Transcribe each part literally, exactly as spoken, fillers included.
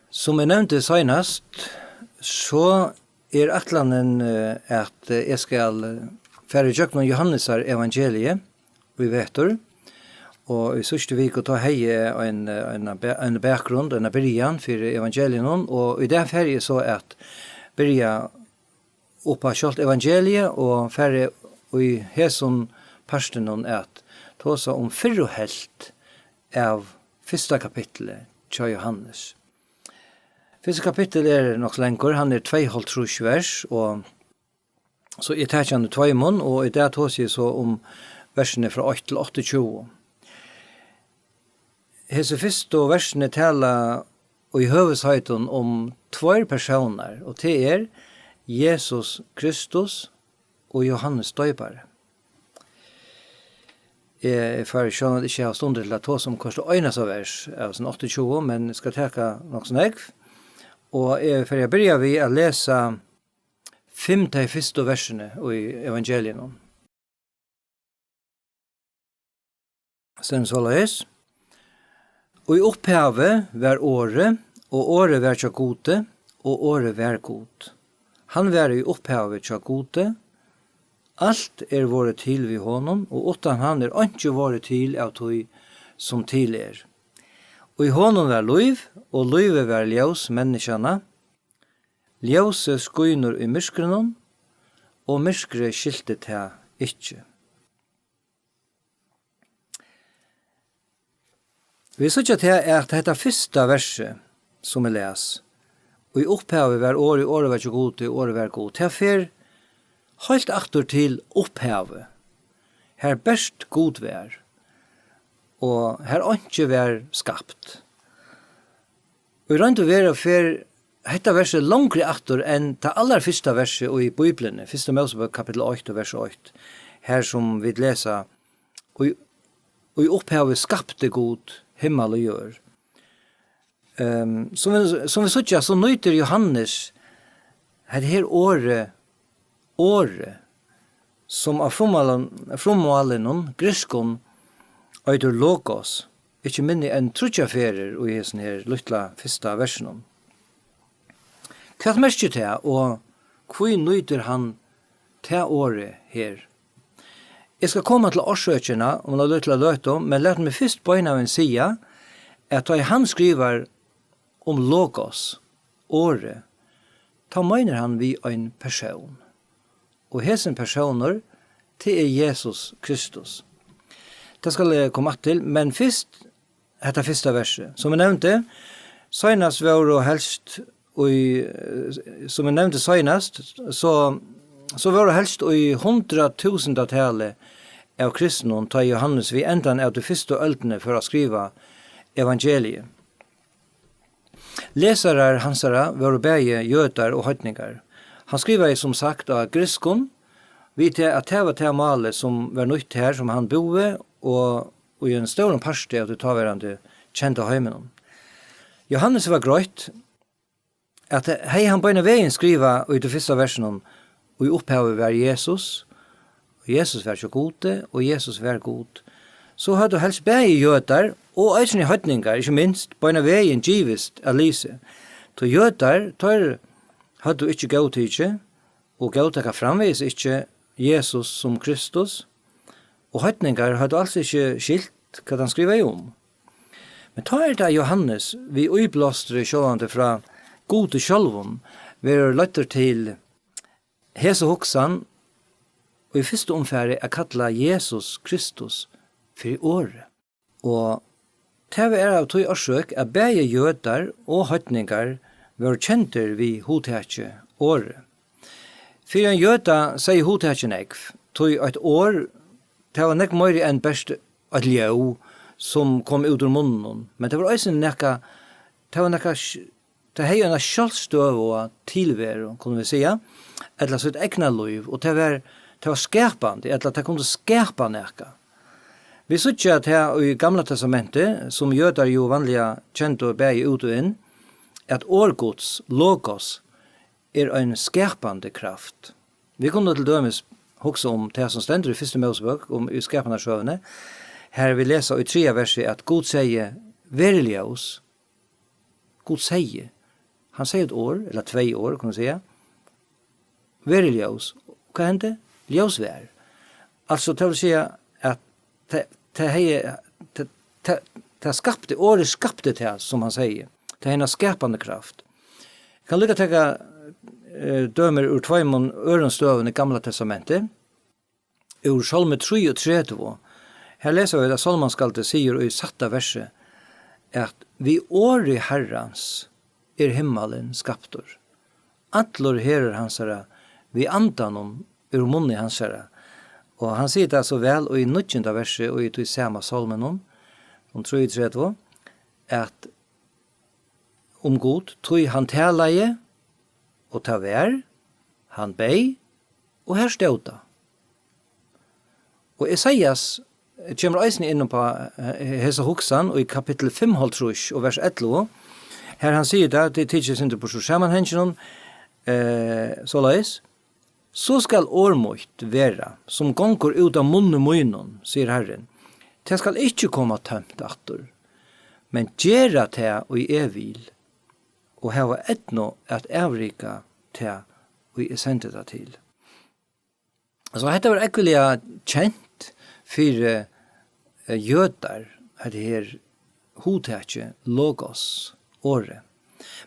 Sum eg nevndi seinast, so er ætlanin, eh, at, eh, eg skal, eh, fara ígjøgnum Jóhannesar evangeliið í vetur, og í síðstu viku, tá hevði eg ein, eh, ein be-, ein bakgrund, eina byrjan fyri evangeliinum, og í dag fari eg so at byrja upp á sjálvt evangeliið og fari í hesum partinum at tosa um fyrru helvt av fyrsta kapitli hjá Jóhannes. Fyrsta kapittul er nokk langur, hann er tveyoghálvtrýss vers, og so eg taki hann í tveimum, og í dag tosi eg so um versini frá eitt til áttaogtjúgu. Hesi fyrstu versini tala í høvuðsheitum um tveir persónar, og tað er Jesus Kristus og Jóhannes Doypari. Eg, eg fari sjálvandi ikki hava stundir til at tosa um hvørt einasta vers av sín áttaogtjúgu, men eg skal taka nokk so nógv. Og eg fari at byrja við at lesa fimm tey fyrstu versini í evangeliinum. Stendur soleiðis: Í upphavi var Orðið, og Orðið var hjá Gudi, og Orðið var Gud. Hann var í upphavi hjá Gudi. Alt er vorðið til við honum, og uttan hann er einki vorðið til av tí, sum til er. Í honum var lív, og lívið var ljós menniskjanna. Ljósið skínur í myrkrinum, og myrkrið skilti tað ikki. Vit síggja tað, at hetta fyrsta versið, sum eg las, "Í upphavi var Orðið, Orðið var hjá Gudi, Orðið var Gud", tað fer heilt aftur til upphavið, har bert Gud var, og har einki var skapt. Í roynd og veru fer hetta versið longri aftur enn tað allarfyrsta versið í Bíbliuni, Fyrsta Mósebók kapitul eitt og vers eitt, har sum vit lesa, "Í, í upphavi skapti Gud himmal og jørð." Ehm, sum vit, sum vit síggja, so nýtir Jóhannes hetta her orðið, orðið, sum á frummálan-, frummálinum grikskum eitur logos, ikki minni enn tríggjar ferðir í hesum her lítla fyrsta versinum. Hvat merkir tað, og hví nýtir hann tað orðið her? Eg skal koma til orsøkina um eina lítla løtu, men lat meg fyrst beinanvegin siga, at tá ið hann skrivar um logos, orðið, tá meinar hann við ein persón. Og hesin persónur, tað er Jesus Kristus. Tað skal eg koma aftur til, men fyrst hetta fyrsta versið. Sum eg nevndi, seinast vóru helst í, sum eg nevndi seinast, so, so vóru helst í hundraðtúsundatali av kristnum, tá Jóhannes við endan av tí fyrstu øldini fór at skriva evangeliið. Lesarar hansara vóru bæði jødar og heidningar. Hann skrivaði sum sagt á grikskum, við tað at tað var tað málið, sum var nýtt har, sum hann búði, og í ein stórum parti av tí táverandi kenda heiminum. Jóhannes var greitt, at hevði hann beinan vegin skrivað í tí fyrsta versinum, "Í upphavi var Jesus, og Jesus var hjá Gudi, og Jesus var Gud", so høvdu helst bæði jødar og eisini heidningar, ikki minst, beinan vegin givist at lýsa. Tí jødar, teir høvdu ikki góðtikið, og góðtaka framvegis ikki, Jesus sum Kristus, og heidningar høvdu als ikki skilt, hvat hann skrivaði um. Men tá er tað Jóhannes, við íblástri sjálvandi frá Gudi sjálvum, verður leiddur til hesa hugsan, og í fyrstu umfari at kalla Jesus Kristus fyri Orðið. Og tað var av tí orsøk, at bæði jødar og heidningar vóru kendir við hugtakið Orðið. Fyri ein jøda segði hugtakið nógv, tí eitt orð, tað var nógv meiri enn bert eitt ljóð, sum kom út úr munninum, men tað var eisini nakað, tað var nakað sj-, tað hevði eina sjálvstøðuga tilveru, kunnu vit siga, ella sítt egna lív, og tað var, tað var skapandi, ella tað kundi skapa nakað. Vit síggja tað í Gamla Testamenti, sum jødar jú vanliga kendu bæði út og inn, at orð Guds, logos, er ein skapandi kraft. Vit kunnu til dømis hugsa um tað, sum stendur í Fyrstu Mósebók, um í skapanarsøguni, har vit lesa í triðja versi, at Gud segði, "Verið ljós." Gud segði, Hann segði eitt orð, ella tvey orð, kann man siga. Verið ljós. Hvat hendi? Ljós var. Altso, tað vil siga, at tað, tað hevði, tað, tað, tað skapti, orðið skapti tað, sum hann segði. Tað hevði eina skapandi kraft. Eg kann líka taka, eh, dømir úr tveimum øðrum støðum í Gamla Testamenti. Úr Sálmi trýogtretivu. Her lesa vit, at sálmaskaldið sigur í sætta versi, at við orði Harrans er himmalin skaptur. Allur herur hansara við andanum úr munni hansara. Og hann sigur tað so væl í níggjunda versi og í tí sama sálminum, um trýogtretivu, at um Gud, tí hann talaði, og tað var, hann beyð, og her stóð tað. Og Esaias kemur eisini inn á, eh, hesa hugsan í kapittul fimmoghálvtrýss og vers ellivu. Her hann sigur tað, tað er tikið eitt sindur burtur úr samanhanginum, eh, soleiðis: "So skal orð mítt vera, sum gongur út av munni mínum, sigur Harrin. Tað skal ikki koma tómt aftur, men gera tað, ið eg vil, og hava eydnu at avrika tað, ið eg sendi tað til." So hetta var ógvuliga kent fyri, eh, jødar, hetta her hugtakið logos, orðið.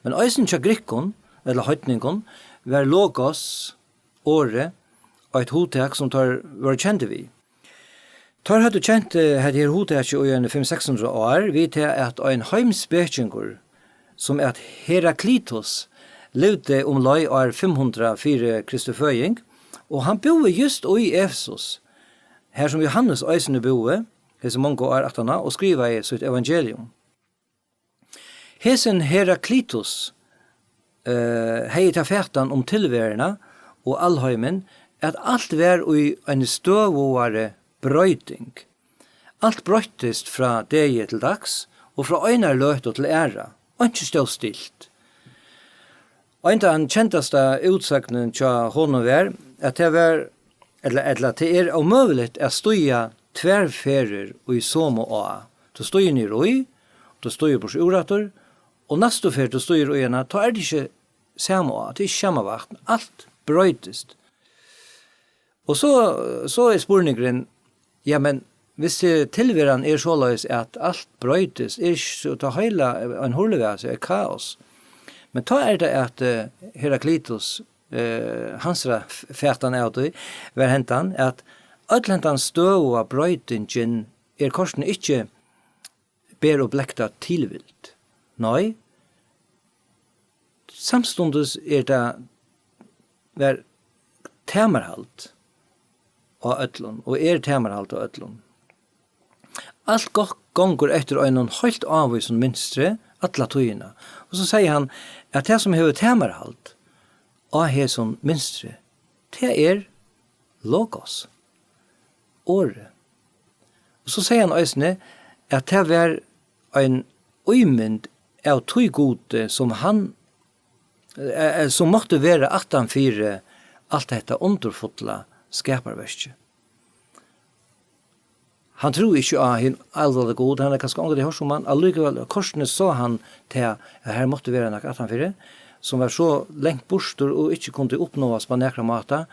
Men eisini hjá grikkum, ella heidningum, var logos, orðið, eitt hugtak sum teir vóru kendir við. Teir høvdu kent, eh, hetta her hugtakið í eini fimm, seks hundrað ár, við tað at ein heimspekingur, sum æt Heraklitus, livdi umleið ár fimm hundrað fyri Kristi føðing, og hann búði júst í Efesus, har sum Johannes eisini búði, hesi mongu ár aftaná, og skrivaði sítt evangelium. Hesin Heraklitus, eh, hevði ta fatan um tilveruna og alheimin, at alt var í eini støðugari broyting. Alt broyttist frá degi til dags og frá einari løtu til aðra. Einki stóð stilt. Ein tann kendasta útsøgnin hjá honum var, at tað var, ella, ella tað er ómøguligt at stíga tvær ferðir í somu á. Tú stígur niður í, tú stígur burtur úr aftur, og næstu ferð tú stígur í hana, tá er tað ikki sama á, tað er ikki sama vatn. Alt broytist. Og so, so er spurningurin, ja, men hvis, eh, tilveran er soleiðis, at alt broytist, er ikki so, tá heila ein hurlivasa er kaos. Men tá er tað at, eh, Heraklitus, eh, hansara f-, fatan av tí var hendan, at øll hendan støðuga broytingin er kortini ikki ber og blekta tilvild. Nei, samstundis er tað, var tamarhald á øllum, og er tamarhald á øllum. Alt gott gongur eftir einum heilt ávísum mynstri alla tíðina. Og so segði hann, at tað, sum hevur tamarhald á hesum mynstri, tað er logos, orðið. Og so segði hann eisini, at tað var ein ímynd av tí Gudi, sum hann, eh, eh, sum mátti vera aftan fyri alt hetta undurfulla skaparverkið. Hann trúði ikki á hin alvalda Gud, hann hevði kanska ongantíð hoyrt um hann. Allíkavæl, kortini sá hann tað, at har mátti vera nakað aftanfyri, sum var so langt burtur og ikki kundi uppnáast á nakran máta.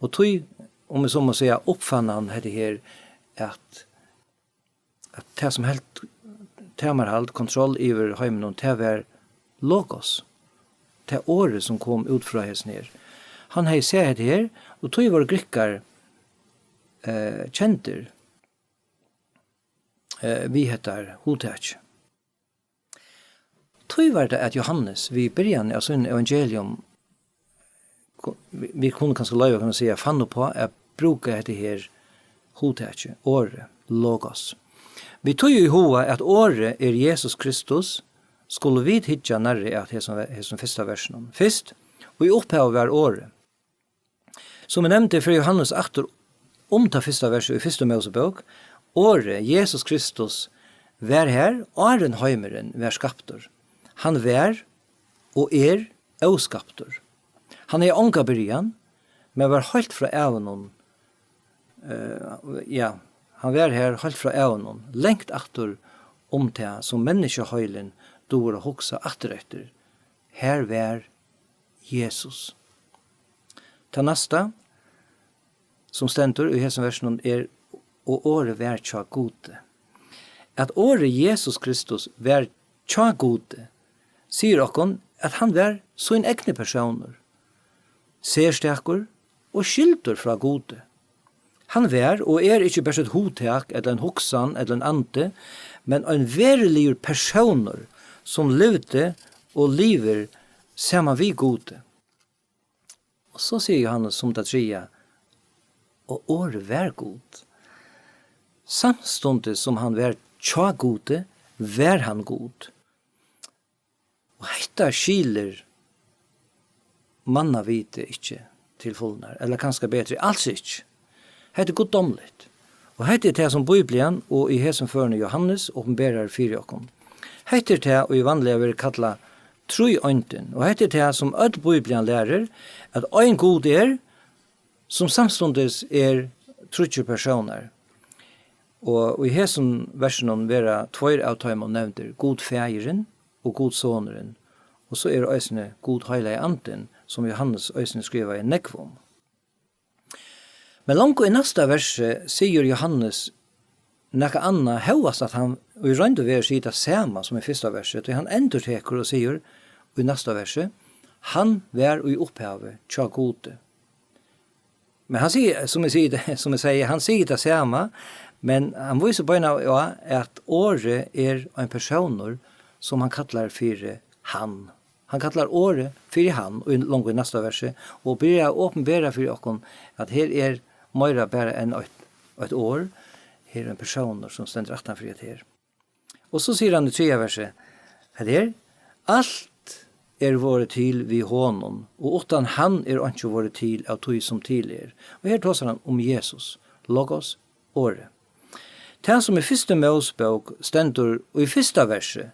Og tí, um eg so má siga, uppfann hann hetta her, at, at tað, sum helt tamarhald, kontroll yvir heiminum, tað var logos, tað orðið, sum kom út frá hesum her. Hann hevði sæð hetta her, og tí vóru grikkar, eh, kendir, eh, við hetta hugtakið. Tí var tað, at Johannes við byrjan av sínum evangelium, ku-, vi, vit kunnu kanska loyva okkum at siga, fann upp á at brúka hetta her hugtakið, orðið, logos. Við tí í huga, at orðið er Jesus Kristus, skulu vit hyggja nærri at hesum ve-, hesum fyrsta versinum. Fyrst, í upphavi var orðið. Sum eg nevndi, fer Johannes aftur um tað fyrsta versið í fyrstu Mósebók. Orðið, Jesus Kristus, var har, áðrenn heimurin var skaptur. Hann var og er óskaptur. Hann hevði onga byrjan, men var heilt frá ævunum, eh, ja, hann var har heilt frá ævunum, langt aftur um tað, sum menniskjaheilin dugir at hugsa aftur eftir. Har var Jesus. Tað næsta, sum stendur í hesum versinum, er: "Og orðið var hjá Gudi." At orðið Jesus Kristus var hjá Gudi, sigur okkum, at hann var sín egni persónur, serstakur og skildur frá Gudi. Hann var og er ikki bert eitt hugtak ella ein hugsan ella ein andi, men ein veruligur persónur, sum livdi og livir saman við Gudi. Og so sigur Jóhannes sum tað triðja: "Og orðið var Gud." Samstundis sum hann var hjá Gudi, var hann Gud. Og hetta skilir mannavitið ikki til fulnar, ella kanska betri, als ikki. Hetta er guddómligt. Og hetta er tað, sum Bíblian, og í hesum førinum Jóhannes, opinberar fyri okkum. Hetta er tað, ið vanliga verður kallað tríeindin. Og hetta er tað, sum øll Bíblian lærir, at ein Gud er, sum samstundis er tríggir persónar. Og í hesum versinum verða tveir av teimum nevndir, Gud Faðirin og Gud Sonurin. Og so er eisini Gud Heilagi Andin, sum Jóhannes eisini skrivaði nógv um. Men longu í næsta versi sigur Jóhannes nakað annað, hóast at hann í roynd og veru sigur tað sama sum í fyrsta versi, tí hann endurtekur og sigur í næsta versi: "Hann var í upphavi hjá Gudi." Men hann sigur, sum eg sigi, sum eg sigi, hann sigur tað sama, men hann vísir beinanvegin á, at orðið er ein persónur, sum hann kallar fyri hann. Hann kallar orðið fyri hann í, longu í næsta versi, og byrjar at opinbera fyri okkum, at her er meira bara enn eitt, eitt orð. Her er ein persónur, sum stendur aftan fyri hetta her. Og so sigur hann í triðja versi, hetta her: "Alt er vorðið til við honum, og uttan hann er einki vorðið til av tí, sum til er." Og her tosar hann um Jesus, Logos, Orðið. Tað, sum í fyrstu Mósebók stendur í fyrsta versi,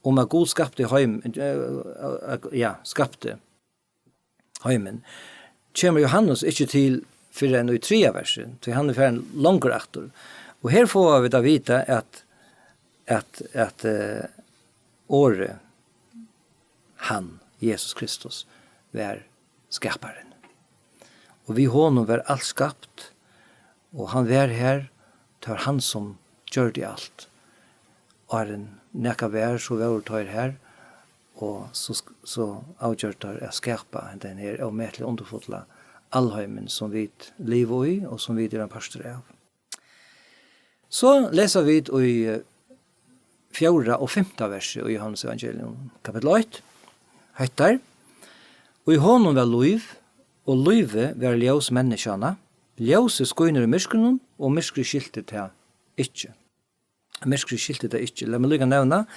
um at Gud skapti heim, eh, eh, ja, skapti heimin, kemur Jóhannes ikki til fyrr enn í triðja versi, tí hann er farin longur aftur. Og her fáa vit at vita, at, at, at, eh, orðið, hann, Jesus Kristus, var skaparin. Og við honum var alt skapt, og hann var har, tað var hann, sum gjørdi alt. Áðrenn nakað var, so vóru teir har, og so sk-, so avgjørdu teir at skapa hendan her ómetaliga undurfulla alheimin, sum vit liva í, og sum vit eru ein partur av. So lesa vit í, eh, fjórða og fimta versi í Jóhannes evangelium, kapittul eitt, hettar: "Í honum var lív, og lívið var ljós menniskjanna. Ljósið skínur í myrkrinum, og myrkrið skilti tað ikki." Myrkrið skilti tað ikki. Lat meg líka nevna,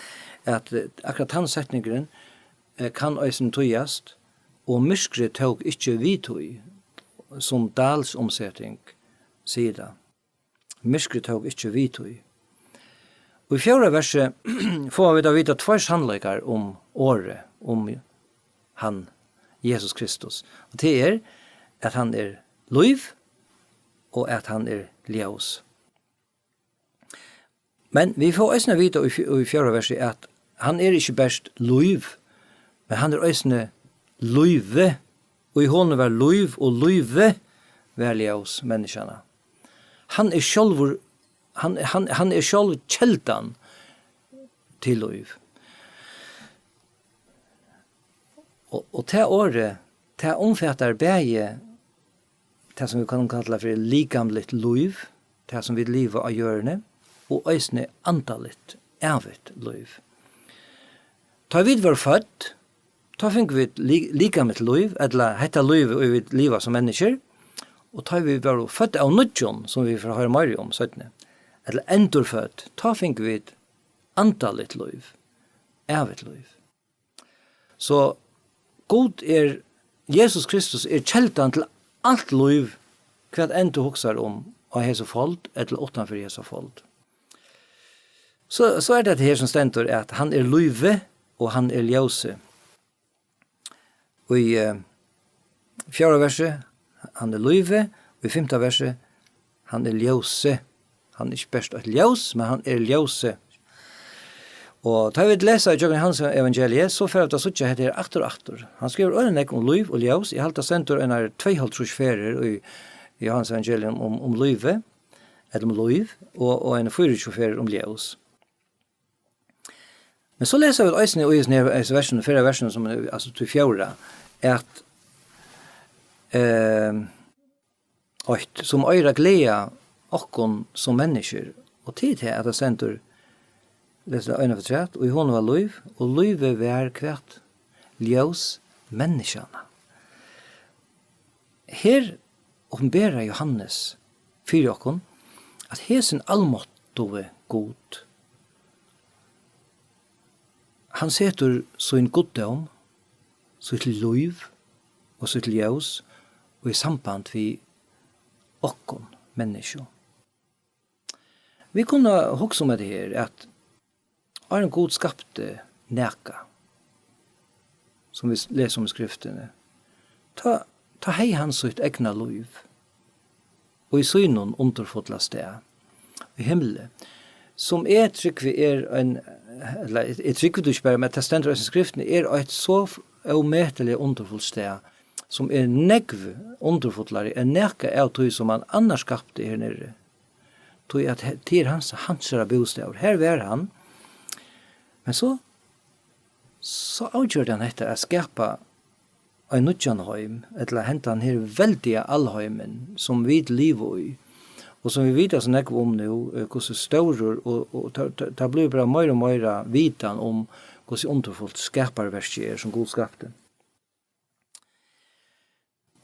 at, eh, akkurát tann setningurin, eh, kann eisini týðast: "Og myrkrið tók ikki við tí", sum Dahls umseting sigur tað. Myrkrið tók ikki við tí. Og í fjórða versi fáa vit at vita tveir sannleikar um orðið, um hann, Jesus Kristus. Og tað er, at hann er lív, og at hann er ljós. Men vit fáa eisini at vita í fj-, í fjórða versi, at hann er ikki bert lív, men hann er eisini lívið. Og í honum var lív, og lívið var ljós menniskjanna. Hann er sjálvur, hann, hann, hann er sjálv keldan til lív. Og, og tað orðið, tað umfatar bæði tað, sum vit kunnu kalla fyri likamligt lív, tað, sum vit liva á jørðini, og eisini andaligt, ævigt lív. Tá vit vóru fødd, tá fingu vit li-, likamligt lív, ella hetta lívið, ið vit liva sum menniskjur, og tá vit vóru fødd av nýggjum, sum vit fara at hoyra meira um seinni, ella endurfødd, tá fingu vit andaligt lív, ævigt lív. So Gud er, Jesus Kristus er keldan til alt lív, hvat enn tú hugsar um á hesi fold ella uttan fyri hesa fold. So, so er tað her, sum stendur, at hann er lívið og hann er ljósið. Og í, eh, fjórða versi, hann er lívið, og í fimta versi, hann er ljósið. Hann er ikki bert eitt ljós, men hann er ljósið. Og tá vit lesa ígjøgnum Jóhannes evangeliið, so fara vit at síggja hetta her aftur og aftur. Hann skrivar øgiliga nógv um lív og ljós. Eg haldi, tað stendur einar tveyoghálvtrýss ferðir í Jóhannes evangelium um, um lívið, ella um lív, og, og eina fýraogtjúgu ferðir um ljós. Men so lesa vit eisini í hesum her, hesum versinum, fyrra versinum, sum er, altso, tí fjórða, at, ehm, eitt, sum eigur at gleða okkum sum menniskjur, og til tað at tað stendur, lesa tað eina afturat, og í honum var lív, og lívið var hvat? Ljós menniskjanna. Her opinberar Jóhannes fyri okkum, at hesin almáttugi Gud, hann setur sín guddóm, sítt lív og sítt ljós í samband við okkum, menniskju. Vit kunnu hugsa um hetta her, at áðrenn Gud skapti nakað, sum vit lesa um í Skriftini, tá, tá hevði hann sítt egna lív í sínum undurfulla stað í himli, sum eg trúgvi er ein, ella eg, eg trúgvi tí ikki bara, men tað stendur eisini í Skriftini, er eitt so f-, ómetaliga undurfult stað, sum er nógv undurfullari enn nakað av tí, sum hann annars skapti her niðri. Tí at he-, tað er hans, hansara bústaður. Her var hann. Men so, so avgjørdi hann hetta at skapa ein nýggjan heim, ella hendan her veldiga alheimin, sum vit liva í, og sum vit vita so nógv um nú, eh, hvussu stórur, og, og tað, tað, tað blívur bara meira og meira vitan um, hvussu undurfult skaparverkið er, sum Gud skapti.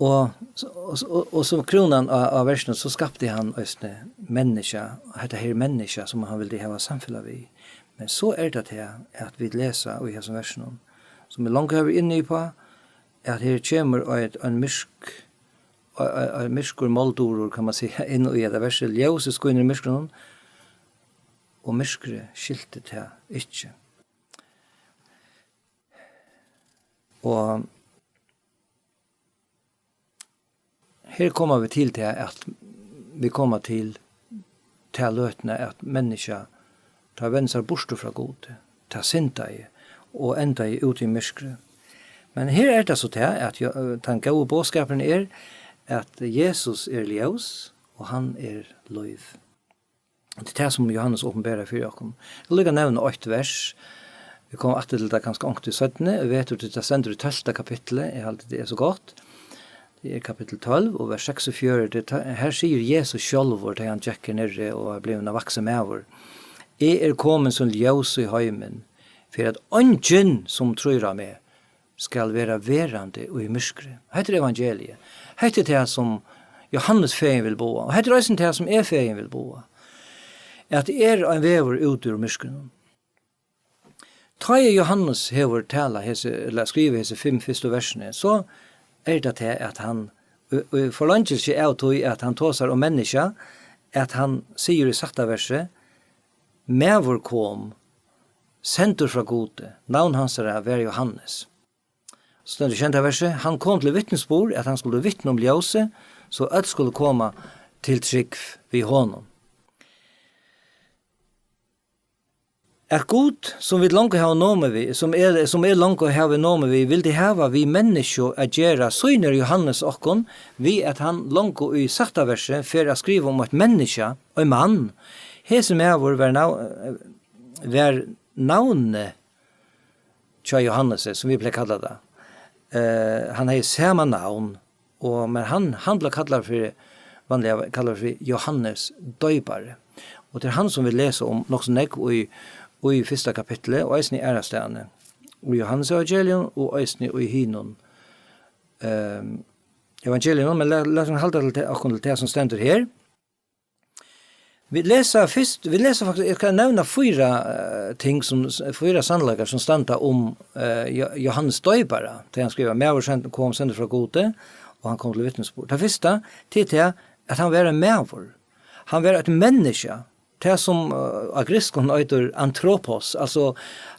Og, og, og, og sum krúnan á, á verkinum, so skapti hann eisini menniskja, hetta her menniskja, sum hann vildi hava samfelag við. Men so er tað tað, at vit lesa í hesum versinum, sum eg longu havi verið inni uppá, at her kemur eitt, ein myrk, ein, ein, ein myrkur moldurur, kann man siga, inn í hetta versið. Ljósið skínur í myrkrinum, og myrkrið skilti tað ikki. Og her koma vit til tað, at vit koma til ta løtuna, at menniskja, tá vendir sær burtur frá Gudi, tá syndaði og endaði út í myrkri. Men her er tað so tað, at jo-, tann góði boðskapurin er, at Jesus er ljós, og hann er lív. Tað er tað, sum Jóhannes opinberar fyri okkum. Eg vil líka nevna eitt vers. Vit koma aftur til tað kanska onkuntíð seinni. Eg veit, at tað stendur í tólvta kapitli. Eg haldi, tað er so gott. Tað er kapittul tólv og vers seksogfjøruti. Tá, her sigur Jesus sjálvur, tá hann gekk her niðri og er blivin ein vaksin maður: "Eg er komin sum ljós í heimin, fyri at eingin, sum trýr á meg, skal vera verandi í myrkri." Hetta er evangeliið. Hetta er tað, sum Jóhannes fegin vil boða. Og hetta er eisini tað, sum eg fegin vil boða. At tað er ein vegur út úr myrkrinum. Tá ið Jóhannes hevur talað hesi, ella skrivað hesi fimm fyrstu versini, so er tað tað, at hann, og, og forlangir seg av tí, at hann tosar um menniskja, at hann sigur í sætta versi: "Maður kom, sendur frá Gudi, navn hansara var Jóhannes." Stendur í sjeynda versi: "Hann kom til vitnisburð, at hann skuldi vitna um ljósið, so øll skuldu koma til trúgv við honum." At Gud, sum vit longu hava numið við, sum er, sum er longu havi numið við, vildi hava við menniskju at gera, sýnir Jóhannes okkum við, at hann longu í sætta versi fer at skriva um eitt menniskja, ein mann. Hesin maður var nav-, var navnið hjá Jóhannesi, sum vit plaga at kalla tað. Eh, hann hevði sama navn, og, men hann, hann bleiv kallaður fyri, vanliga kallaður fyri Jóhannes Doypari. Og tað er hann, sum vit lesa um nokk so nógv í, í fyrsta kapitli, og eisini aðrastaðni. Í Jóhannes evangelium, og eisini í hinum, ehm, evangelium, men la-, lat okkum halda til tað, okkum til tað, sum stendur her. Vit lesa fyrst, vit lesa faktiskt, eg skal nevna fýra, eh, ting sum, fýra sannleikar sum standa um, eh, Jo-, Jóhannes Doypara, tá hann skrivar: "Maður send-, kom sendur frá Gudi, og hann kom til vitnisburð." Tað fyrsta, tað er tað, at hann var ein maður. Hann var eitt menniskja. Tað sum, eh, á grikskum eitur anthropos, altso,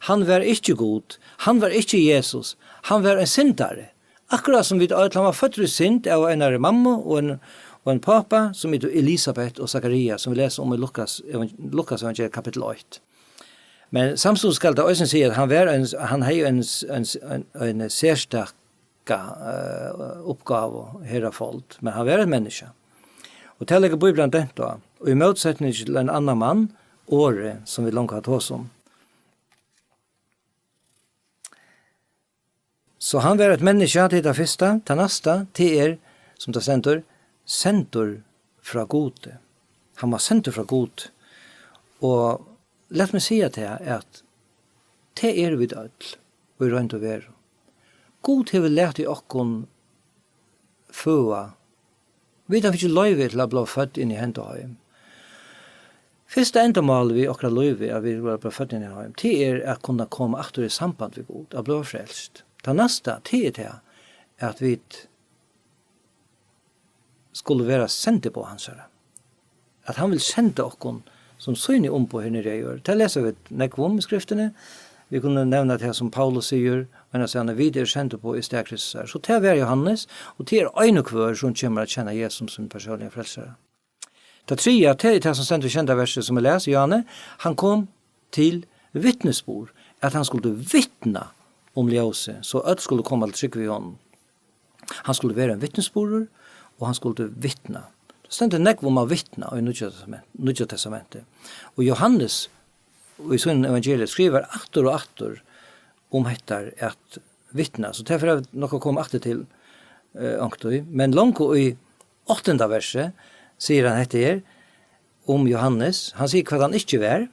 hann var ikki Gud, hann var ikki Jesus, hann var ein syndari. Akkurát sum vit øll, hann var føddur í synd av einari mammu og ein, og ein pápa, sum eitur Elisabet og Zakaria, sum vit lesa um í Lukas evang-, Lukas evangeliet kapittul eitt. Men samstundis skal tað eisini siga, at hann var ein, hann hevði ein, ein, ein, ein serstaka, eh, uppgávu her á fold, men hann var eitt menniskja. Og tað leggur Bíblian dent á, og í mótsetning til ein annan mann, Orðið, sum vit longu hava tosað um. So hann var eitt menniskja, tað er tað fyrsta. Tað næsta, tað er, sum tað stendur, sendur frá Gudi. Hann var sendur frá Gudi. Og lat meg siga tað, at tað eru vit øll, í roynd og veru. Gud hevur latið okkum føða. Vit hava fingið loyvi til at blíva fødd inn í henda heim. Fyrsta endamál við okkara lívi, at vit verða blíva fødd inn í heim, tað er at kunna koma aftur í samband við Gud, at blíva frelst. Tað næsta, tað er tað, at vit skulu vera sendiboð hansara. At hann vil senda okkum sum síni umboð her niðri á jørð. Tað lesa vit nógv um í skriftini. Vit kunnu nevna tað sum Paulus sigur, men hann sigur, vit eru sendiboð í stað Kristusar. So tað var Jóhannes, og tað er ein og hvør sum kemur at kenna Jesus sum persónliga frelsara. Tað triðja, tað er tað sum stendur í sjeynda versi sum eg las, Jóhanne, hann kom til vitnisburð, at hann skuldi vitna um ljósið, so øll skuldu koma til trúgv í honum. Hann skuldi vera ein vitnisburður, og hann skuldi vitna. Tað stendur nógv um at vitna í Nýggja Testament-, Nýggja Testamenti. Og Jóhannes í sínum evangelium skrivar aftur og aftur um hetta at vitna. So tað fara vit nokk at koma aftur til, eh, onkuntíð. Men longu í áttanda versi sigur hann hetta her um Jóhannes. Hann sigur hvat hann ikki var.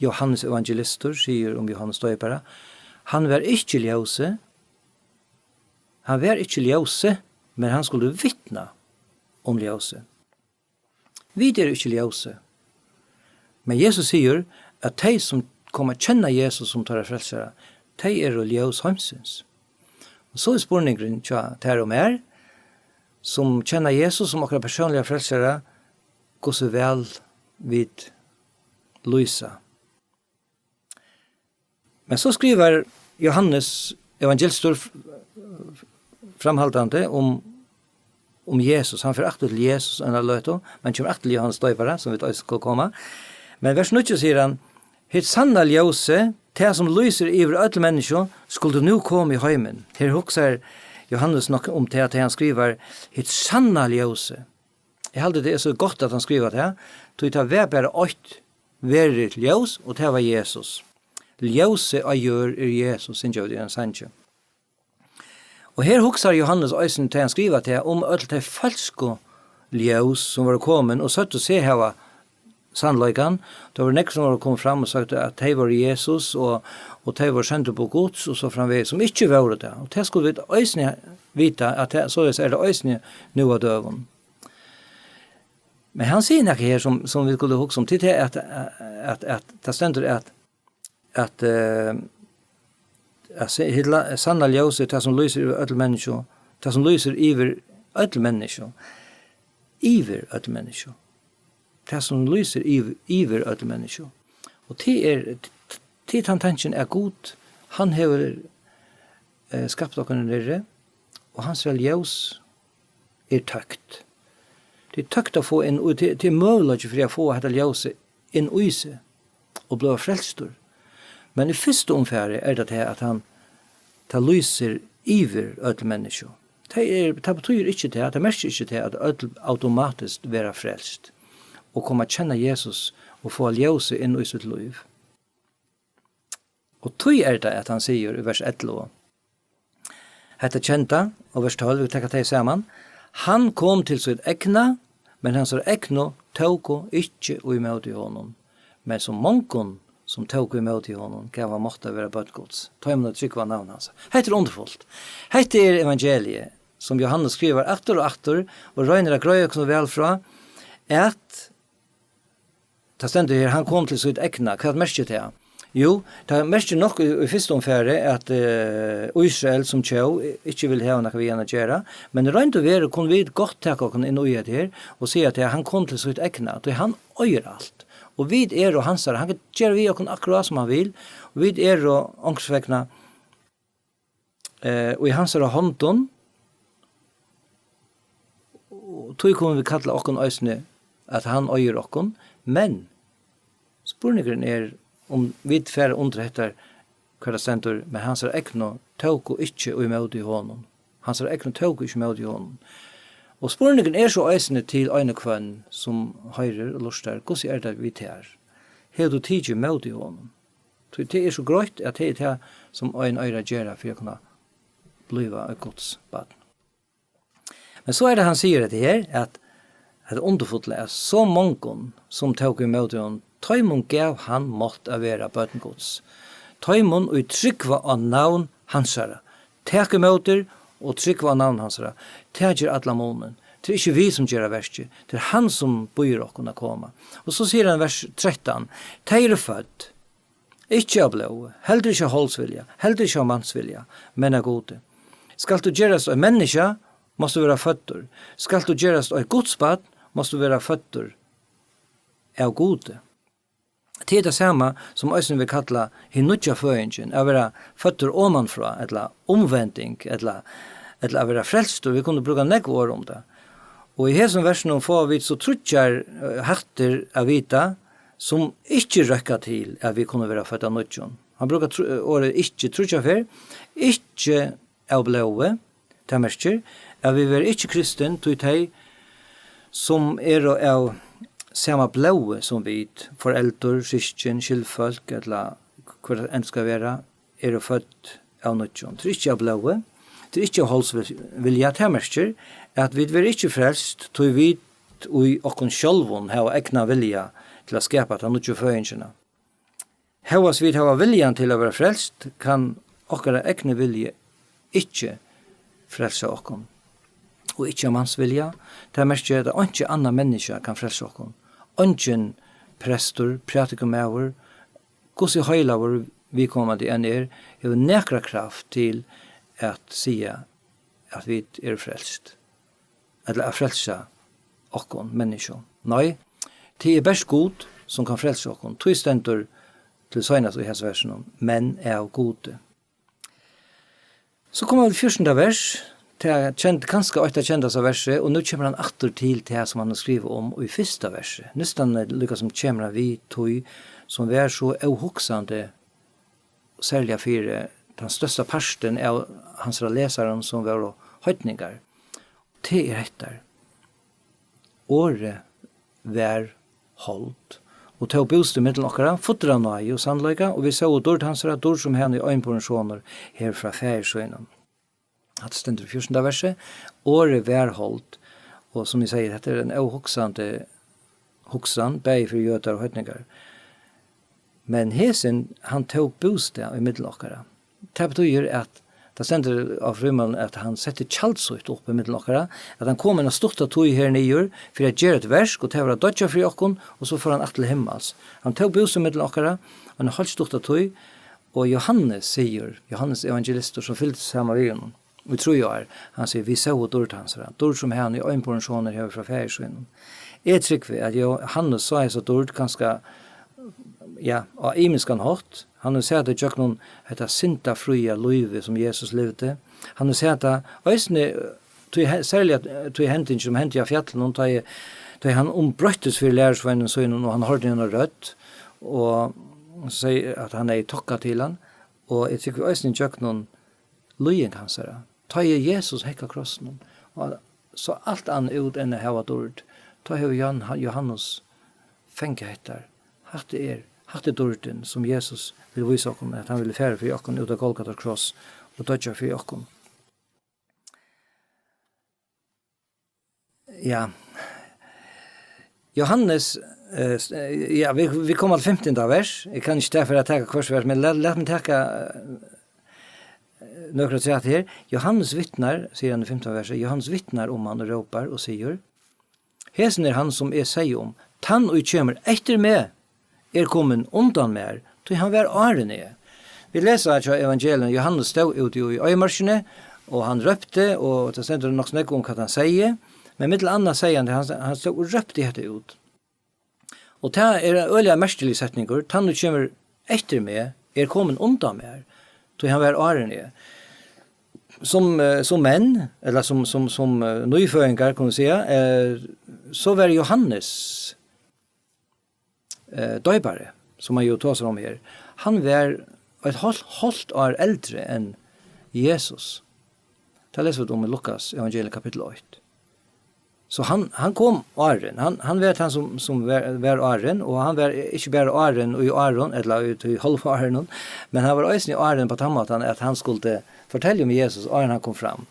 Jóhannes evangelistur sigur um Jóhannes doypara, hann var ikki ljósið, hann var ikki ljósið, men hann skuldi vitna um ljósið. Vit eru ikki ljósið. Men Jesus sigur at tey sum koma at kenna Jesus sum teirra frelsara, tey eru ljós heimsins. Og so er spurningurin hjá tær og mær, sum kenna Jesus sum okkara persónliga frelsara, hvussu væl vit lýsa. Men so skrivar Jóhannes evangelistur f-, framhaldandi um, um Jesus. Hann fer aftur til Jesus eina løtu, men kemur aftur til Jóhannes doypara, sum vit eisini skulu koma. Men vers níggju sigur hann, hitt sanna ljósið, tað sum lýsir yvir øll menniskju, skuldi nú koma í heimin. Her hugsar Jóhannes nokk um tað, at hann skrivar, hitt sanna ljósið. Eg haldi, tað er so gott, at hann skrivar tað, tí tað var bara eitt veruligt ljós, og tað var Jesus. Ljósið á jørð er Jesus, syngja vit í ein sangi. Og her hugsar Jóhannes eisini, tá hann skrivar tað, um øll tey følsku ljós, sum vóru komin og søgdu seg hava sannleikan. Tað vóru nógv, sum vóru komin fram og søgdu, at tey vóru Jesus, og, og tey vóru sendiboð Guds, og so framvegis, sum ikki vóru tað. Og tað skulu vit eisini vita, at tað, soleiðis er tað eisini nú á døgum. Men hann sigur nakað her, sum, sum vit skulu hugsa um, til tað at, at, at tað stendur at, at, eh, at se-, hitt la-, sanna ljósið, tað sum lýsir yvir øll menniskju, tað sum lýsir yvir øll menniskju, yvir øll menniskju, tað sum lýsir yvir, yvir øll menniskju. Og tað er, tað er tann tankin, at Gud, hann hevur, eh, skapt okkum niðri, og hansara ljós er tøkt. Tað er tøkt at fáa inn, og tað, tað er møguleiki fyri at fáa hetta ljósið inn í seg og blíva frelstur. Men í fyrstu umfari er tað tað, at hann, tað lýsir yvir øll menniskju. Tað er, tað betýðir ikki tað, tað merkir ikki tað, at øll automatiskt verða frelst og koma at kenna Jesus og fáa ljósið inn í sítt lív. Og tí er tað, at hann sigur í vers ellivu, hetta kenda, og vers tólv, vit taka tey saman. Hann kom til sítt egna, men hansara egnu tóku ikki ímóti honum. Men so mongum, sum tóku ímóti honum, gav hann mátt at vera børn Guds, teimum, ið trúgva á navn hans. Hetta er undurfult. Hetta er evangeliið, sum Jóhannes skrivar aftur og aftur, og roynir at greiða okkum so væl frá, at tað stendur her, hann kom til sítt egna. Hvat merkir tað? Jú, tað merkir nokk í, í fyrstu umfari, at, eh, Ísrael sum tjóð ikki vil hava nakað við hann at gera, men í roynd og veru kunnu vit gott taka okkum inn í hetta her og siga, at hann kom til sítt egna, tí hann eigur alt. Og vit eru hansara, hann kann gera við okkum akkurát sum hann vil, og vit eru onkursvegna eh, í hansara hondum, og tí kunnu vit kalla okkum eisini, at hann eigur okkum, men spurningurin er, um vit fara undir hetta, hvat tað stendur, men hansara egnu tóku ikki ímóti honum. Hansara egnu tóku ikki ímóti honum. Og spurningurin er so eisini til ein og hvønn, sum hoyrir og lurtar: Hvussu er tað við tær? Hevur tú tikið ímóti honum? Tí tað er so greitt, at tað er tað, sum ein eigur at gera fyri at kunna blíva eitt Guds barn. Men so er tað, hann sigur hetta her, at, at undurfulla, at so mongum, sum tóku ímóti honum, teimum gav hann mátt at vera børn Guds. Teimum, ið trúgva á navn hansara. Tak ímóti og trúgva á navn hansara. Tað ger allan munin. Tað er ikki vit, sum gera verkið. Tað er hann, sum býður okkum at koma. Og so sigur hann, vers trettan: Tey eru fødd, ikki av blóði, heldur ikki av holdsvilja, heldur ikki av mansvilja, men av Gudi. Skalt tú gerast eitt menniskja, mást tú vera føddur. Skalt tú gerast eitt Guds barn, mást tú vera føddur av Gudi. Tað er tað sama, sum eisini vit kalla hin nýggja føðingin, at vera føddur omanfrá, ella umvending, ella, ella at vera frelstur. Vit kunnu brúka nógv orð um tað. Og í hesum versinum fáa vit so tríggjar, eh, hættir at vita, sum ikki røkka til, at vit kunnu vera fødd av nýggjum. Hann brúkar tr-, orðið ikki tríggjar ferð. Ikki av blóði, tað merkir, at vit verða ikki kristin, tí tey, sum eru av sama blóði sum vit, foreldur, systkin, skyldfólk, ella hvør enn skal vera, eru fødd av nýggjum. Tað er ikki av blóði, tað er ikki av holdsvilja, tað merkir, at vit verða ikki frelst, tí vit í okkum sjálvum hava egnan vilja til at skapa ta nýggju føðingina. Hóast vit hava viljan til at vera frelst, kann okkara egni vilji ikki frelsa okkum. Og ikki av mans vilja, tað merkir, at einki annað menniskja kann frelsa okkum. Eingin prestur, prædikumaður, hvussu heilagur viðkomandi enn er, hevur nakra kraft til at siga, at vit eru frelst, ella at frelsa okkum, menniskju. Nei, tað er bert Gud, sum kann frelsa okkum. Tí stendur til seinast í hesum versinum: "Men av Gudi." So koma vit til fjúrtanda vers, tað kend-, kanska eitt av kendasta versi, og nú kemur hann aftur til tað, sum hann hevur skrivað um í fyrsta versi. Næstan líka sum kemur hann við tí, sum var so óhugsandi, serliga fyri tann størsta partin av hansara lesarum, sum vóru heidningar. Tað er hetta: "Orðið varð hold og tók bústað millum okkara, fullur av náði og sannleika, og vit sóu dýrd hansara, dýrd, sum hann, einborni sonur, hevur frá faðir sínum." Hatta stendur í fjúrtanda versi. "Orðið varð hold." Og sum eg sigi, hetta er ein óhugsandi hugsan, bæði fyri jødar og heidningar. Men hesin, hann tók bústað í millum okkara. Tað betýðir, at tað stendur á frímálinum, at hann setti tjald sítt upp í millum okkara, at hann kom eina stutta tíð her niður fyri at gera eitt verk, og tað var at doyggja fyri okkum, og so fór hann aftur til himmals. Hann tók bústað í millum okkara eina heilt stutta tíð, og Jóhannes sigur, Jóhannes evangelistur, sum fylgdi saman við honum í trý ár, hann sigur: "Vit sóu dýrd hansara, dýrd, sum hann, einborni sonur, hevur frá faðir sínum." Eg trúgvi, at Jóhannes sá hesa dýrd kanska, ja, á ymiskan hátt. Hann hevur sæð tað gjøgnum hetta syndafría lívið, sum Jesus livdi. Hann hevur sæð tað eisini, tí he-, serliga, tí hending, sum hendi á fjallinum, tá ið, tá ið hann umbroyttist fyri lærisveinum sínum, og hann hoyrdi eina rødd, og segði, at hann hevði tokka til hann. Og eg trúgvi eisini gjøgnum líðing hansara. Tá ið Jesus hekk á krossinum, og sá alt annað út enn at hava dýrd, tá hevur Jan-, Jóhannes fingið hetta. Hatta er, hatta er dýrdin, sum Jesus vil vísa okkum, at hann vil fara fyri okkum út á Golgata kross og doyggja fyri okkum. Ja. Jóhannes, eh, s-, eh, ja, vit, vit koma til fimtanda vers. Eg kann ikki tað fyri at taka hvørt vers, men lat, lat meg taka, eh, nøkur afturat her. Jóhannes vitnar, sigur hann í fimtanda versi, Jóhannes vitnar um hann og rópar og sigur: "Hesin er hann, sum eg segði um: Tann, ið kemur eftir meg, er komin undan mær, tí hann var áðrenn eg." Vit lesa hjá evangelium: Jóhannes stóð úti í oyðimørkini, og hann rópti, og tað stendur nokk so nógv um, hvat hann segði, men millum annað segði hann, hann, hann stóð og rópti hetta út. Og tað er ein øgiliga merkiligur setningur: "Tann, ið kemur eftir meg, er komin undan mær, tí hann var áðrenn eg." Sum, eh, sum menn, ella sum, sum, sum, eh, nýføðingar, kunnu siga, eh, so var Jóhannes, eh, doypari, sum man jo tosar um her, hann var eitt hálvt, hálvt ár eldri enn Jesus. Tað lesa vit um í Lukas evangeliet kapittul eitt. So hann, hann kom áðrenn, hann, hann var tann sum, sum var, var áðrenn, og hann var ikki bara áðrenn í árum, ella í, í hálvárunum, men hann var eisini áðrenn á tann mátan at hann skuldi fortelja um Jesus áðrenn hann kom fram.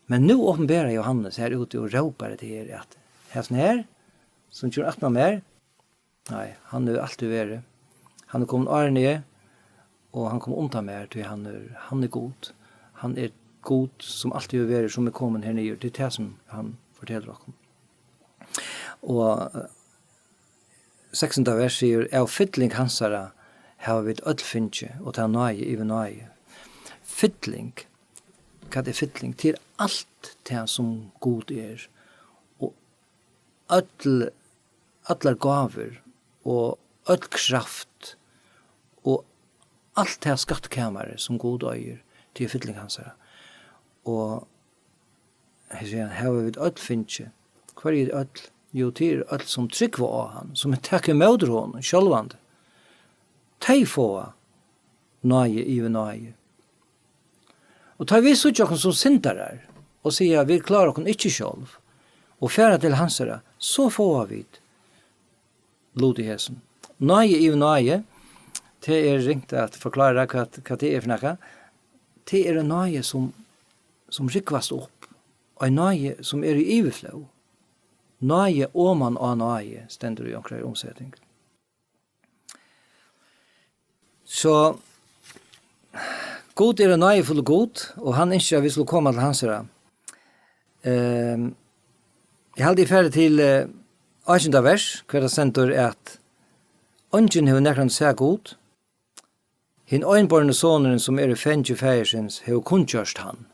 Men nú opinberar Jóhannes her úti og rópar hetta her, at hasin her, sum kemur aftan á mær, nei, hann hevur altíð verið. Hann er komin áðrenn eg, og hann kom undan mær, tí hann er, hann er Gud. Hann er Gud, sum altíð hevur verið, sum er komin her niður. Tað er tað, sum hann fortelur okkum. Og, eh, sekstanda vers sigur: "Av fylling hansara hava vit øll fingið, og tað náði yvir náði." Fylling, hvat er fylling? Tað er alt tað, sum Gud er. Og øll, allar gávur og øll kraft og alt tað skattkamarið, sum Gud eigur, til fylling hansara. Og her sigur hann: "Hava vit øll fingið." Hvørji eru øll? Jú, tað eru øll, sum trúgva á hann, sum taka ímóti honum sjálvandi. Tey fáa náði yvir náði. Og tá vit síggja okkum sum syndarar og siga: "Vit klára okkum ikki sjálv," og fara til hansara, so fáa vit lut í hesum. Náði yvir náði, tað er ringt at forklára, hvat, hvat tað er fyri nakað. Tað er ein náði, sum, sum rúgvast upp. Ein náði, sum er í yvirflóð. Náði oman á náði, stendur í onkrari umseting. So, Gud er ein náðifullur Gud, og hann ynskir, at vit skulu koma til hansara. Ehm, eg haldi, eg fari til, eh, átjanda vers, har tað stendur, at eingin hevur nakrantíð sæð Gud, hin einborni sonurin, sum er í fangi faðirsins, hevur kunngjørt hann.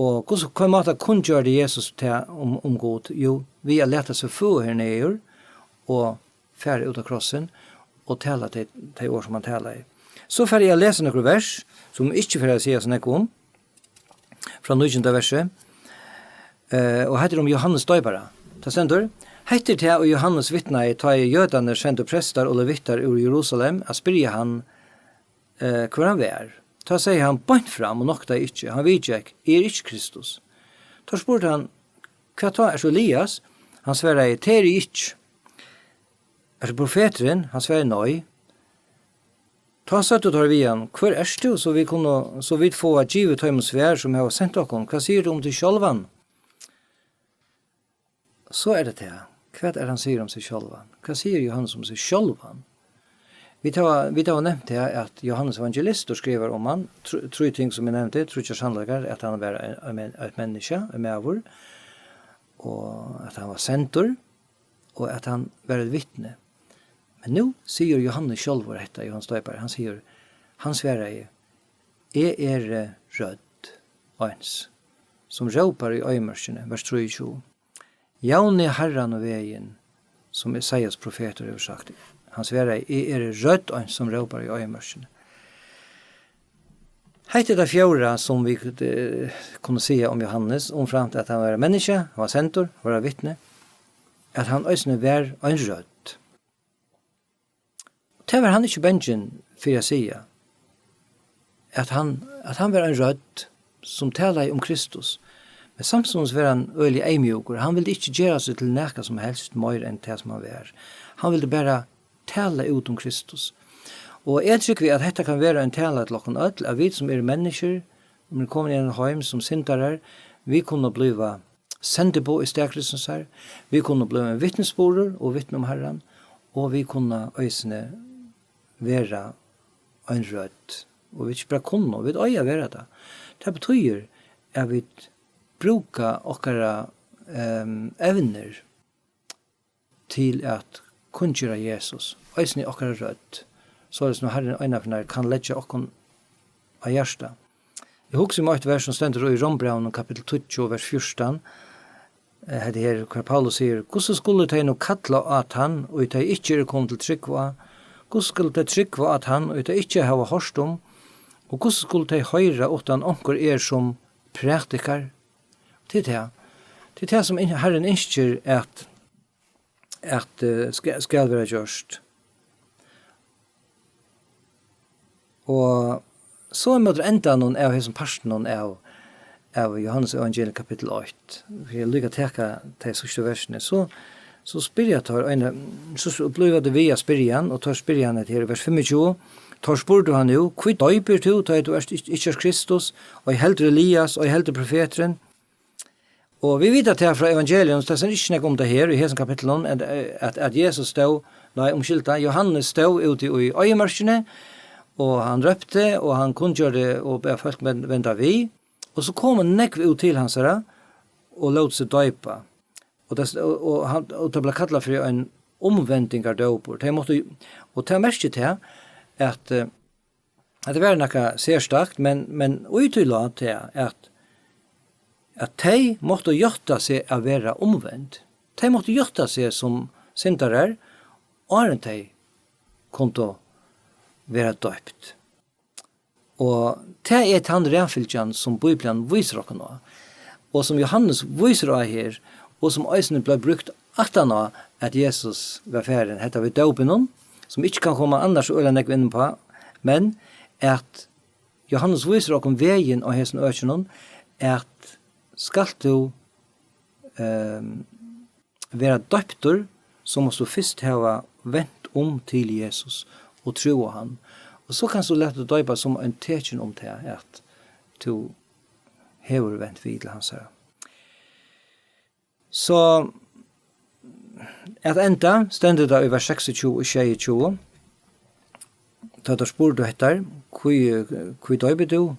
Og hvussu, hvønn máta kunngjørdi Jesus tað um, um Gud? Jú, við at lata seg føða her niður og fara út á krossin og tala tey, tey orð, sum hann talaði. So fari eg at lesa nøkur vers, sum ikki fara at siga so nógv um, frá nítjanda versi. Eh, og hetta er um Jóhannes Doypara. Tað stendur: "Hetta er tað, og Jóhannes vitnaði, tá ið jødarnir sendu prestar og levitar úr Jerusalem at spyrja hann, eh, hvør hann var. Tá segði hann beint fram og noktaði ikki. Hann viðgekk: 'Eg eri ikki Kristus.' Tá spurdi hann: 'Hvat tá, ert tú Elias?' Hann svaraði: 'Tað eri eg ikki.' 'Ert tú profeturin?' Hann svaraði: 'Nei.' Tá søgdu teir við hann: 'Hvør ert tú?' So vit kunnu, so vit fáa givið teimum svar, sum hava sent okkum. Hvat sigur tú um teg sjálvan? So er tað tað. Hvat er hann sigur um seg sjálvan? Hvat sigur Jóhannes um seg sjálvan? Vit hava, vit hava nevnt tað, at Jóhannes evangelistur skrivar um hann, tr-, trý ting, sum eg nevndi, tríggjar sannleikar, at hann var ein, ein men-, eitt menniskja, ein maður, og at hann var sendur, og at hann var eitt vitni. Men nú sigur Jóhannes sjálvur hetta, Jóhannes Doypari, hann sigur, hann svaraði: 'Eg eri rødd eins, sum rópar í oyðimørkini,' vers trýogtjúgu. 'Javnið Harrans vegin,' sum Esaias profetur hevur sagt. Hann svaraði: 'Eg eri rødd eins, sum rópar í oyðimørkini.'" Hetta er tað fjórða, sum vit, eh, kunnu siga um Jóhannes, umframt at hann var eitt menniskja, hann var sendur, var eitt vitni, at hann eisini var ein rødd. Tað var hann ikki bangin fyri at siga, at hann, at hann var ein rødd, sum talaði um Kristus. Men samstundis var hann øgiliga eyðmjúkur. Hann vildi ikki gera seg til nakað sum helst meir enn tað, sum hann var. Hann vildi bara tala út um Kristus. Og eg trúgvi, at hetta kann vera ein tala til okkum øll, at vit, sum eru menniskjur, um vit koma í ein heim sum syndarar, vit kunnu blíva sendiboð í stað Kristusar, vit kunnu blíva ein vitnisburður og vitni um Harran, og vit kunnu eisini vera ein rødd, og vit ikki bara kunnu, vit eiga at vera tað. Tað betýðir, at vit brúka okkara, ehm, evnir til at kunngera Jesus, eisini okkara rødd, soleiðis nú Harrin einaferð kann leggja okkum á hjarta. Eg hugsi um eitt vers, sum stendur í Rómbrævinum, kapittul tíggju, vers fjúrtan. Eh, hetta her, hvar Paulus sigur: "Hvussu skulu tey nú kalla á tann, ið tey ikki eru komin til trúgv á? Hvussu skulu tey trúgva á tann, ið tey ikki hava hoyrt um? Og hvussu skulu tey hoyra, uttan onkur er sum prædikar?" Tað er tað. Tað er tað, sum in-, Harrin ynskir at at, eh, ska-, skal vera gjørt. Og so ímóti endanum av hesum partinum av, av Jóhannes evangelium kapittul eitt, fyri eg líka taka tey síðstu versini, so, so spyrja teir eina, so s-, blíva teir við at spyrja hann, og teir spyrja hann hetta her í vers fimmogtjúgu, teir spurdu hann nú: "Hví doypir tú, tá ið tú ert ikki, ikki ert Kristus, og ei heldur Elias, og ei heldur profeturin?" Og vit vita tað frá evangelium, tað stendur ikki nógv um tað her í hesum kapitlinum, at, at, at Jesus stóð, nei, umskylda, Jóhannes stóð úti í oyðimørkini, og hann rópti, og hann kunngjørdi og bað fólk ven-, venda við. Og so komu nógv út til hansara og lótu seg doypa. Og tað, og, og hann, og tað bleiv kallað fyri ein umvendingardópur. Tey máttu, og tað merkir tað, at, eh, at tað var nakað serstakt, men, men í tí lá tað, at, at tey máttu játta seg at vera umvend. Tey máttu játta seg sum syndarar, áðrenn tey kundu vera doypt. Og tað er tann raðfylgjan, sum Bíblian vísir okkum á, og sum Jóhannes vísir á her, og sum eisini bleiv brúkt aftan á, at Jesus var farin, hetta við dópinum, sum ikki kann koma annars øgiliga nógv inn uppá, men at Jóhannes vísir okkum vegin á hesum økinum, at skalt tú, ehm, vera doyptur, so mást tú fyrst hava vent um til Jesus og trúð á hann. Og so kanst tú lata teg doypa sum ein tekin um tað, at tú hevur vent við til hansara. So at enda stendur tað í vers seksogtjúgu og sjeyogtjúgu. Tá teir spurdu hetta: "Hví, hví doypir tú,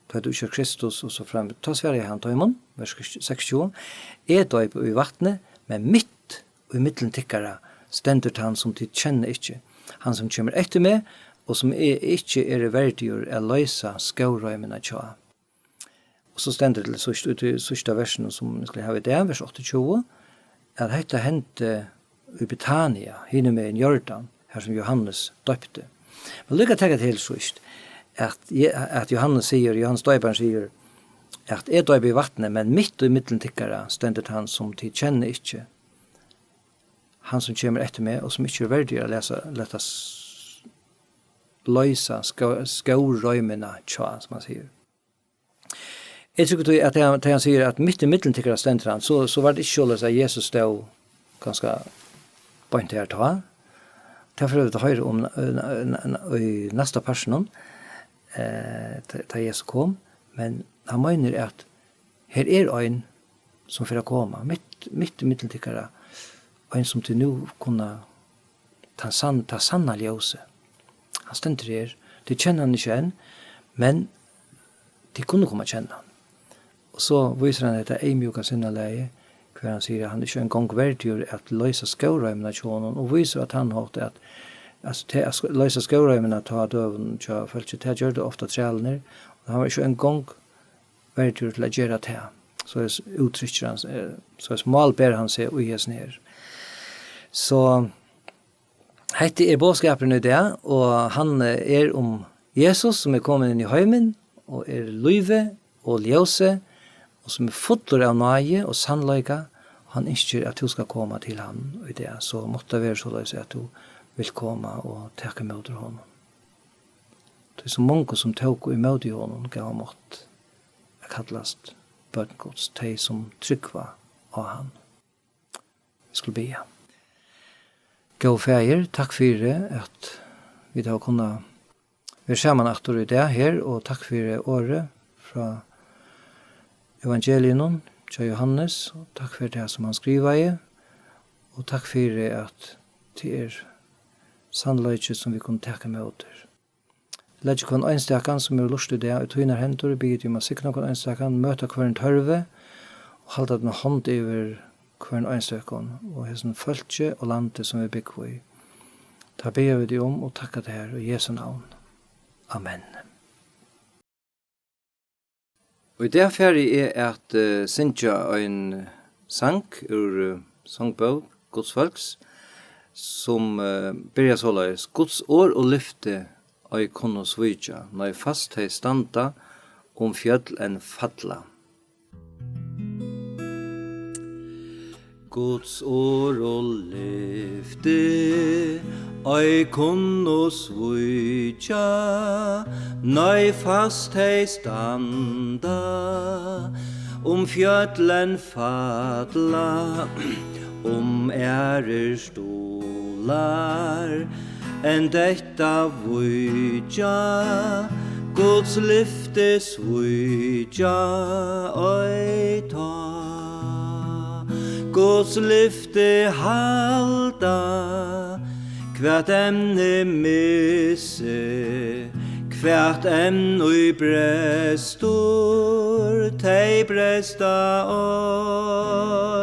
tá tú ikki ert Kristus?" og so fram. Tá svaraði hann teimum, vers seksogtjúgu: "Eg doypi í vatni, men mitt í millum tykkara stendur tann, sum tit kenna ikki, hann, sum kemur eftir meg, og sum eg ikki eri verdigur at loysa skóreimina hjá." Og so stendur til síðst, út í síðsta versinum, sum vit skulu hava í dag, vers áttaogtjúgu, at hetta hendi í Betania, hinumegin Jordan, har sum Jóhannes doypti. Men líka taka til síðst, at Je-, at Jóhannes sigur, Jóhannes doyparin sigur, at "Eg doypi í vatni, men mitt í millum tykkara stendur tann, sum tit kenna ikki, hann, sum kemur eftir meg, og sum ikki er verdigur at lesa, lata s-, loysa skó-, skóreimina hjá", sum hann sigur. Eg trúgvi tí, at tað, tað hann sigur, at "mitt í millum tykkara stendur hann", so, so var tað ikki soleiðis, at Jesus stóð kanska beint har tá. Tað fara vit at hoyra um, eh, í næsta partinum, eh, tá, tá Jesus kom. Men hann meinar, at her er ein, sum fer at koma, mitt, mitt í millum tykkara, ein, sum tit nú kunna, tann sann-, tað sanna ljósið. Hann stendur her. Tit kenna hann ikki enn, men tit kunnu koma at kenna hann. Og so vísir hann hetta eyðmjúka sinnalagið, hvar hann sigur, at hann er ikki eingong verdigur at loysa skóreimina hjá honum, og vísir á tann hátt, at, at tað at sk-, loysa skóreimina tá á døgum hjá fólki, tað gjørdu ofta trælarnir, og hann var ikki eingong verdigur til at gera tað. Soleiðis úttrykkir hann, eh, soleiðis málber hann seg í hesum her. So hetta er boðskapurin í dag, og hann, eh, er um Jesus, sum er komin inn í heimin, og er lívið og ljósið, og sum er fullur av náði og sannleika. Hann ynskir, at tú skal koma til hann í dag, so mátti tað vera soleiðis, at tú vilt koma og taka ímóti honum. Tí so mongu, sum tóku ímóti honum, gav hann mátt at kallast børn Guds, tey, sum trúgva á hann. Vit skulu biðja. Góði Faðir, takk fyri, at vit hava kunnað vera saman aftur í dag her, og takk fyri orðið frá evangeliinum hjá Jóhannes, og takk fyri tað, sum hann skrivaði, og takk fyri, at tað er sannleiki, sum vit kunnu taka ímóti. Leggi hvønn einstakan, sum hevur lurtað í dag, í tínar hendur, og biði teg um at signa hvønn einstakan, møta hvørjum tørvi, og halda tína hond yvir hvørjum einstakum, og hesum fólki og landi, sum vit búgva í. Tað biðja vit teg um og takka tær í Jesu navn. Amen. Og í dag fari eg at, eh, syngja ein sang úr, eh, songbók Guds fólks, sum, eh, byrjar soleiðis: Guds orð og lyfti ei kunnu svíkja, nei, fast tey standa, um fjøll enn falla. Guds orð og lyfti, ei kunnu svíkja, nei, fast tey standa, um fjøllin falla, um aðrir stuðlar enn detta víkja, Guds lyfti svíkja ei tá. Guds lyfti halda, hvat enn eg missi, hvat enn ið brestur, tey bresta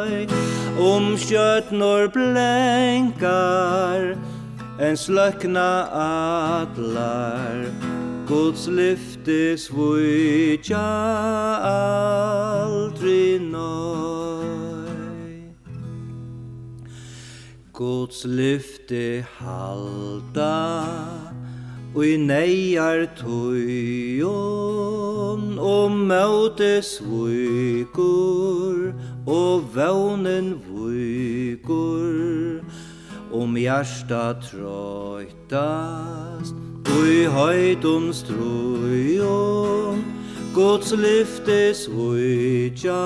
ei. Um stjørnur blenkar, enn sløkna allar, Guds lyfti svíkja aldri, nei. Guds lyfti halda í neyðartíðum, um mótið svíkur og vónin víkur, um hjartað troyttast í heitum stríðum, Guds lyfti svíkja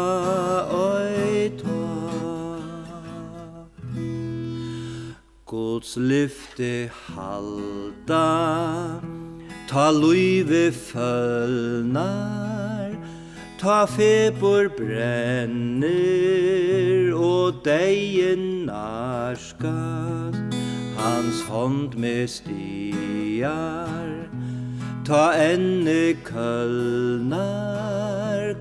ei tá. Guds lyfti halda, tá lívið følnar, tá fepur brennir og deyðin nærkast, hans hond meg stigar, tá ennið kólnar,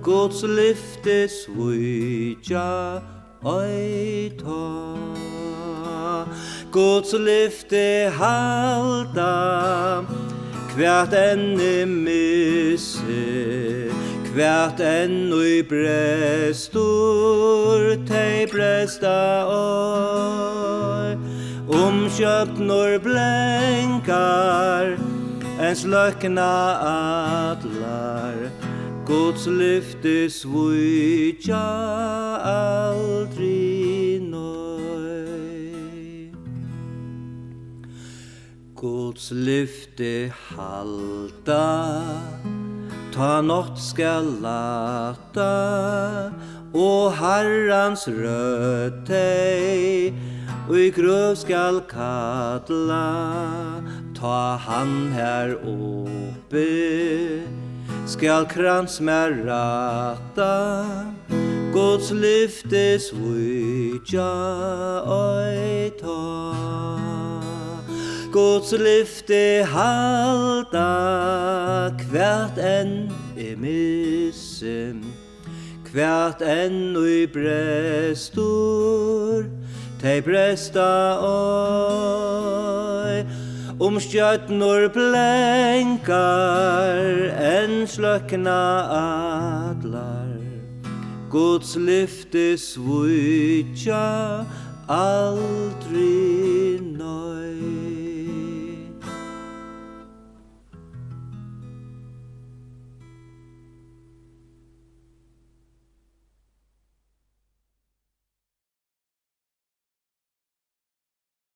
Guds lyfti svíkja ei tá. Guds lyfti halda, hvat enn eg missi, hvat enn ið brestur, tey bresta ei. Um stjørnur blenkar, enn sløkna allar, Guds lyfti svíkja aldri, nei. Guds lyfti halda, tá nátt skal lætta, og Harrans rødd tey í grøv skal kalla, tá hann har upp be, skal krans mær rætta, Guds lyfti svíkja ei tá. Guds lyfti halda, hvat enn eg missi, hvat enn ið brestur, tey bresta ei. Um stjørnur blenkar, enn sløkna allar, Guds lyfti svíkja aldri, nei.